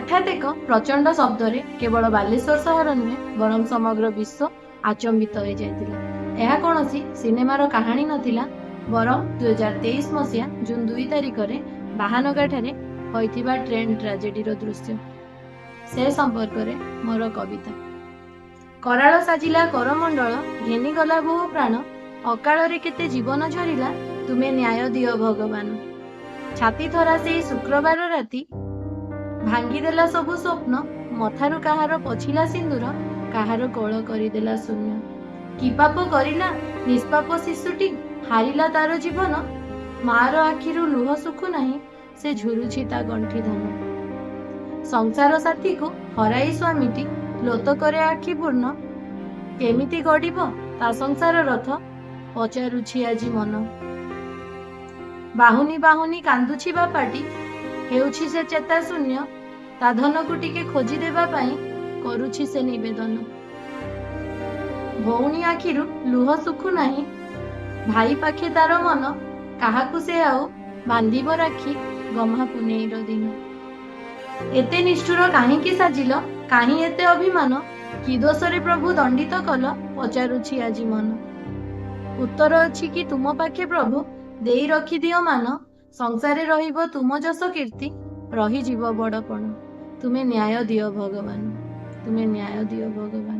ହଠାତ୍ ଏକ ପ୍ରଚଣ୍ଡ ଶବ୍ଦରେ କେବଳ ବାଲେଶ୍ୱର ସହର ନୁହେଁ, ବରଂ ସମଗ୍ର ବିଶ୍ୱ ଆଚମ୍ବିତ ହୋଇଯାଇଥିଲା। ଏହା କୌଣସି ସିନେମାର କାହାଣୀ ନଥିଲା, ବରଂ 2023 ମସିହା ଜୁନ୍ 2 ତାରିଖରେ ବାହାନଗାଠାରେ ହୋଇଥିବା ଟ୍ରେନ୍ ଟ୍ରାଜେଡିର ଦୃଶ୍ୟ। ସେ ସମ୍ପର୍କରେ ମୋର କବିତା। କରାଳ ସାଜିଲା କରମଣ୍ଡଳ, ଘେନିଗଲା ବହୁ ପ୍ରାଣ। ଅକାଳରେ କେତେ ଜୀବନ ଝରିଲା, ତୁମେ ନ୍ୟାୟ ଦିଅ ଭଗବାନ। ଛାତି ଥରା ସେଇ ଶୁକ୍ରବାର ରାତି ଭାଙ୍ଗିଦେଲା ସବୁ ସ୍ୱପ୍ନ। ମଥାରୁ କାହାର ପୋଛିଲା ସିନ୍ଦୁର, କାହାର କୋଳ କରିଦେଲା ଶୂନ୍ୟ। କି ପାପ କରିଲା ନିଷ୍ପାପ ଶିଶୁଟି, ହାରିଲା ତାର ଜୀବନ? ମାର ଆଖିରୁ ଲୁହ ଶୁଖୁନାହିଁ, ସେ ଝୁରୁଛି ତା ଗଣ୍ଠି ଧନ। ସଂସାର ସାଥୀକୁ ହରାଇ ସ୍ୱାମୀଟି ଲୋତକରେ ଆଖି ପୂର୍ଣ୍ଣ। କେମିତି ଗଡ଼ିବ ତା ସଂସାର ରଥ, ପଚାରୁଛି ଆଜି ମନ। ବାହୁନି ବାହୁନି କାନ୍ଦୁଛି ବାପାଟି, ହେଉଛି ସେ ଚେତା ଶୂନ୍ୟ। ତା ଧନକୁ ଟିକେ ଖୋଜି ଦେବା ପାଇଁ କରୁଛି ସେ ନିବେଦନ। ଭଉଣୀ ଆଖିରୁ ଲୁହ ଶୁଖୁନାହିଁ, ଭାଇ ପାଖେ ତାର ମନ। କାହାକୁ ସେ ଆଉ ବାନ୍ଧିବ ରାଖୀ ଗହ୍ମା ପୁନେଇର ଦିନ? ଏତେ ନିଷ୍ଠୁର କାହିଁକି ସାଜିଲ, କାହିଁ ଏତେ ଅଭିମାନ? କି ଦୋଷରେ ପ୍ରଭୁ ଦଣ୍ଡିତ କଲ, ପଚାରୁଛି ଆଜି ମନ। ଉତ୍ତର ଅଛି କି ତୁମ ପାଖେ ପ୍ରଭୁ, ଦେଇ ରଖିଦିଅ ମାନ। ସଂସାରେ ରହିବ ତୁମ ଯଶ କୀର୍ତ୍ତି, ରହିଯିବ ବଡ଼ପଣ। ତୁମେ ନ୍ୟାୟ ଦିଅ ଭଗବାନ, ତୁମେ ନ୍ୟାୟ ଦିଅ ଭଗବାନ।